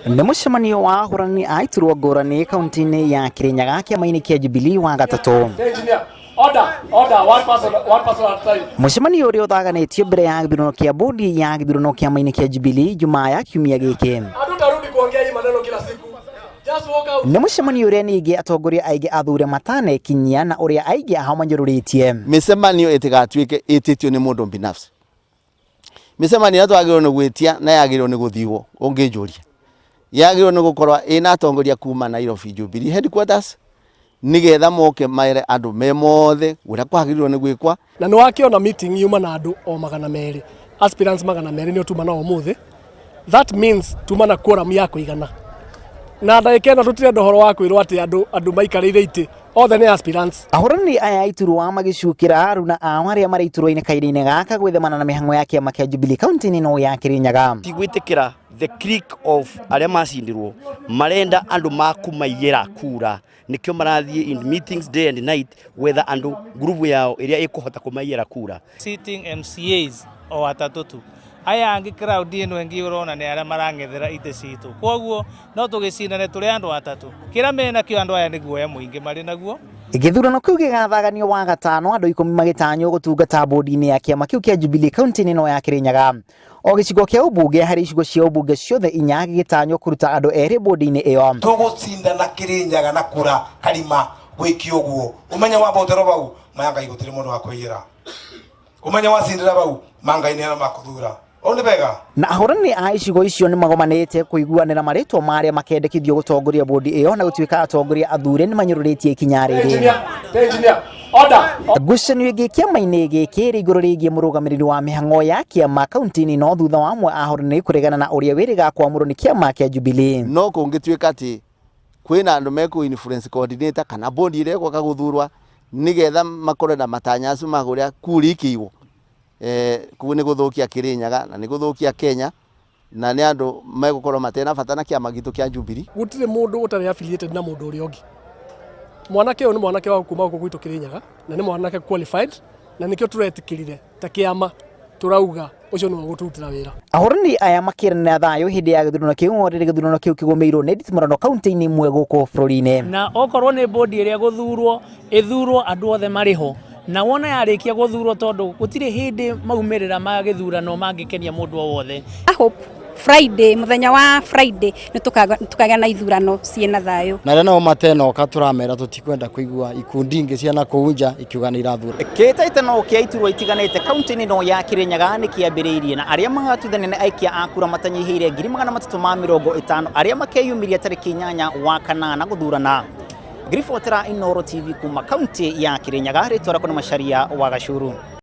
Nĩ mũcemanio wa ahũrani a iturwa ngũrani kaunti-inĩ ya Kirinyaga kĩama-inĩ kĩa Jubilee wa gatatũ. Mũcemanio ũrĩa ũthaganĩtio mbere ya gĩthurano kĩa bodi ya gĩthurano kĩama-inĩ kĩa Jubilee Jumaa ya kiumia gĩkĩ. Nĩ mũcemanio ũrĩa ningĩ atongoria aingĩ athure matanekinyia na ũrĩa aingĩ ao manyũrũrĩtie. Mĩcemanio ĩtigatuĩke ĩtĩtio nĩ mũndũ binafsi. Mĩcemanio ĩrĩa twagĩrĩirwo nĩ gwĩtia na yagĩrĩirwo nĩ gũthiwo ũngĩnjũria yagĩrĩirwo nĩ gũkorwo ĩna atongoria kuma Nairobi Jubilee headquarters nĩgetha moke mere andũ me mothe ũrĩa kwagĩrĩirwo nĩ gwĩkwa. Na nĩ wakĩona meeting yuma na andũ o 200, aspirants 200 nĩo tuma nao ũmũthĩ. That means tuma na quorum ya kũigana. Na ndagĩka ĩno tũtirenda ũhoro wa kwĩrwo atĩ andũ maikarĩire itĩ othe nĩ aspirants. Ahũrani aya a iturwa magĩcukĩra aruna ao arĩa marĩ iturwa-inĩ kahinda-inĩ gaka gwĩthemana na mĩhang'o ya kĩama kĩa Jubilee kaunti-inĩ ĩno ya Kirinyaga. Ti gwĩtĩkĩra the clique of arĩa macindirwo marenda andũ makumaiyĩra kura, nĩkĩo marathiĩ in meetings day and night gwetha andũ group yao ĩrĩa ĩkũhota kũmaiyĩra kura. Sitting MCAs o atatũ tu, aya angĩ crowd ĩno ĩngĩ ũrona nĩ arĩa marang'ethera itĩ citũ, koguo no tũgĩcindane tũrĩ andũ atatũ. Kĩrĩa menakĩo andũ aya nĩ guoya mũingĩ marĩ naguo. Gĩthurano kĩu gĩgathaganio wa gatano, andũ 10 magĩtanywo gũtungata bodi-inĩ ya kĩama kĩu kĩa Jubilee kaunti-inĩ ĩno ya Kirinyaga. O gĩcigo kĩa ũmbunge harĩ icigo cia ũmbunge ciothe 4 gĩgĩtanywo kũruta andũ 2 bodi-inĩ ĩyo. Tũgũcindana Kirinyaga na kura karima gwĩki ũguo ũmenye wambotero bau maya Ngai gũtirĩ mũndũ wa kwĩyĩra ũmenye wacindĩra bau ma Ngai nĩ makũthura ũũ nĩ wega. Na ahũrani a icigo icio nĩ magomanĩte kũiguanĩra marĩtwa ma arĩa makendekithio gũtongoria bodi ĩyo na gũtuĩka atongoria athure nĩ manyũrũrĩtie ikinya rĩrĩ. Ngucanio ĩngĩ kĩama-inĩ gĩkĩ ĩrĩ igũrũ rĩgiĩ mũrũgamĩrĩri wa mĩhang'o ya kĩama kaunti-inĩ ĩno thutha wa amwe a ahũrani kũregana na ũrĩa wĩrĩga kwamũrwo nĩ kĩama kĩa Jubilee. No kũngĩtuĩka atĩ kwĩna andũ mekũ influence coordinator kana bodi ĩrĩa ĩgũka gũthurwa nĩgetha makorwo na matanya acio ma kũrĩa kura ikĩigwo, kũu nĩ gũthũkia Kirinyaga na nĩ gũthũkia Kenya na nĩ andũ megũkorwo matena bata na kĩama gitũ kĩa Jubilee. Gũtirĩ mũndũ ũtarĩ affiliated na mũndũ ũrĩa ũngĩ. Mwanake ũyũ nĩ mwanake wa kuma gũkũ gwitũ Kirinyaga na nĩ mwanake qualified na nĩkĩo tũretĩkĩrire ta kĩama tũrauga ũcio nĩwe ũgũtũrutĩra wĩra. Ahũrani aya makĩranĩra thayũ hĩndĩ ya gĩthurano kĩu o rĩrĩ gĩthurano kĩu kĩgũmĩirwo nĩ nditimũrano kaunti-inĩ imwe gũkũ bũrũri-inĩ. Na okorwo nĩ bodi ĩrĩa gũthurwo ĩthurwo andũ othe marĩ ho, na wona yarĩkia gũthurwo tondũ gũtirĩ hĩndĩ maumĩrĩra ma gĩthurano mangĩkenia mũndũ o wothe. I hope Friday, mũthenya wa Friday nĩ tũkagĩa na ithurano ciĩna thayũ. Na arĩa nao matenoka tũramera tũtikwenda kũigua ikundi ingĩ cia na kũu nja ikiuga nĩ irathura. Kĩhĩtahĩtano kĩa iturwa itiganĩte kaunti-inĩ ĩno ya Kirinyaga nĩ kĩambĩrĩirie na arĩa magatuithania nĩ aikia a kura matanyihĩire 350,000 arĩa makeyumĩria tarĩki 8 wa kanana gũthurana. Ngĩribotera Inooro TV kuma kaunti ya Kirinyaga, rĩtwa rĩakwa nĩ Macharia wa Gacuru.